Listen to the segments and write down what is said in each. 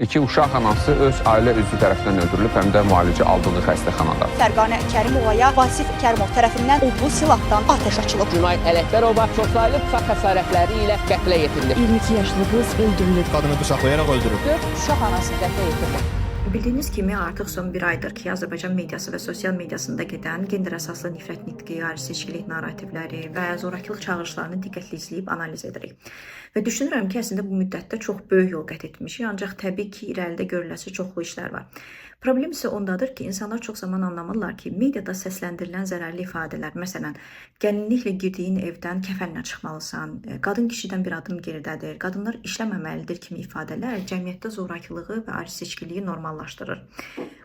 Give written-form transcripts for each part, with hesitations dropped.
İki uşaq anası öz ailə üzvü tərəfindən öldürülüb, həm də müalicə aldığı xəstəxanada. Fərqanə Kərimovaya Vasif Kərimov tərəfindən odlu silahdan atəş açılıb. Günay Ələkbərova çoxsaylı bıçaq xəsarətləri ilə qətlə yetirilib. 22 yaşlı qız öldürülüb. Qadını bıçaqlayaraq öldürüb. 4 uşaq anası qətlə yetirilib. Bildiyiniz kimi artıq son bir aydır ki, Azərbaycan mediası və sosial mediasında gedən gender əsaslı nifrət nitqi, ayrı-seçkilik narrativləri və zorakılıq çağırışlarını diqqətli izləyib analiz edirik. Və düşünürəm ki, əslində bu müddətdə çox böyük yol qət etmişik, ancaq təbii ki, irəlidə görüləsi çoxlu işlər var. Problem isə ondadır ki, insanlar çox zaman anlamırlar ki, mediada səsləndirilən zərərli ifadələr, məsələn, gəlinliklə girdiyin evdən kəfənlə çıxmalısan, qadın kişidən bir addım geridədir, qadınlar işləməməlidir kimi ifadələr cəmiyyətdə zorakılığı və ayrı-seçkiliyi normallaşdırır.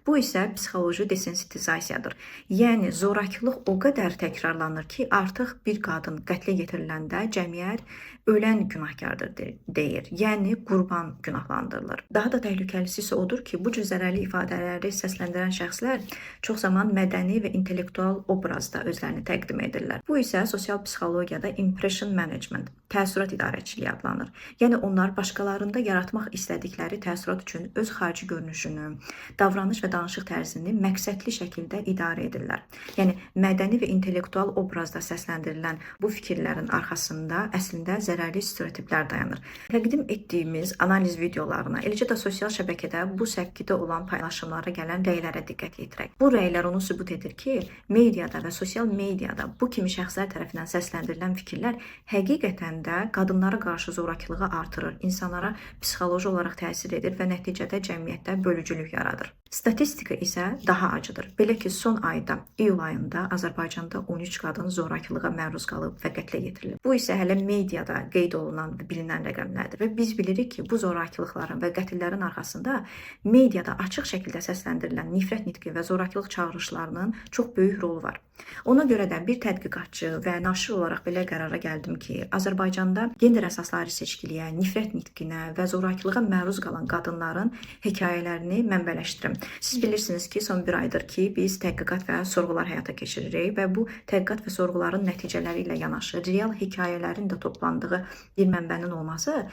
Bu isə psixoloji desensitizasiyadır. Yəni zorakılıq o qədər təkrarlanır ki, artıq bir qadın qətlə yetiriləndə cəmiyyət ölən günahkardır deyir. Yəni qurban günahlandırılır. Daha da təhlükəlisi isə odur ki, bu cür zərərli ifadələri səsləndirən şəxslər çox zaman mədəni və intellektual obrazda özlərini təqdim edirlər. Bu isə sosial psixologiyada impression management, təəssürat idarəçiliyi adlanır. Yəni onlar başqalarında yaratmaq istədikləri təəssürat üçün öz xarici görünüşünü, davranış və danışıq tərzini məqsədli şəkildə idarə edirlər. Yəni mədəni və intellektual obrazda səsləndirilən bu fikirlərin arxasında əslində zərərli stereotiplər dayanır. Təqdim etdiyimiz analiz videolarına, eləcə də sosial şəbəkədə bu səpkidə olan paylaşımlara gələn rəylərə diqqət yetirək. Bu rəylər onu sübut edir ki, mediada və sosial mediada bu kimi şəxslər tərəfindən səsləndirilən fikirlər həqiqətən də qadınlara qarşı zorakılığı artırır, insanlara psixoloji olaraq təsir edir və nəticədə cəmiyyətdə bölücülük yaradır. Statistika isə daha acıdır. Belə ki, son ayda, iyul ayında Azərbaycanda 13 qadın zorakılığa məruz qalıb və qətlə yetirilib. Bu isə hələ mediada qeyd olunan və bilinən rəqəmlərdir və biz bilirik ki, bu zorakılıqların və qətllərin arxasında mediada açıq şəkildə səsləndirilən nifrət nitqi və zorakılıq çağırışlarının çox böyük rolu var. Ona görə də bir tədqiqatçı və naşir olaraq belə qərara gəldim ki, Azərbaycanda gender əsaslı ayrı-seçkiliyə, nifrət nitqinə və zorakılığa məruz qalan qadınların hekayələrini mənbələşdirim. Siz bilirsiniz ki, son bir aydır ki, biz tədqiqat və sorğular həyata keçiririk və bu tədqiqat və sorğuların nəticələri ilə yanaşı real hekayələrin də toplandığı bir mənbənin olması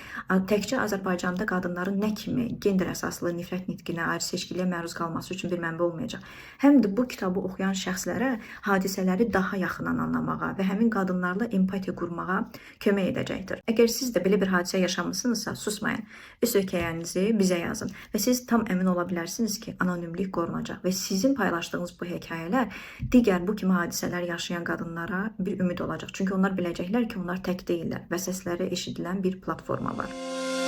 təkcə Azərbaycanda qadınların nə kimi gender əsaslı nifrət nitqinə, ayrı-seçkiliyə məruz qalması üçün bir mənbə olmayacaq. Həm də bu kitabı oxuyan şəxslərə hadisələri daha yaxından anlamağa və həmin qadınlarla empatiya qurmağa kömək edəcəkdir. Əgər siz də belə bir hadisə yaşamısınızsa, susmayın. Öz hekayənizi bizə yazın və siz tam əmin ola bilərsiniz ki, anonimlik qorunacaq və sizin paylaşdığınız bu hekayələr digər bu kimi hadisələr yaşayan qadınlara bir ümid olacaq. Çünki onlar biləcəklər ki, onlar tək deyillər və səsləri eşidilən bir platforma var.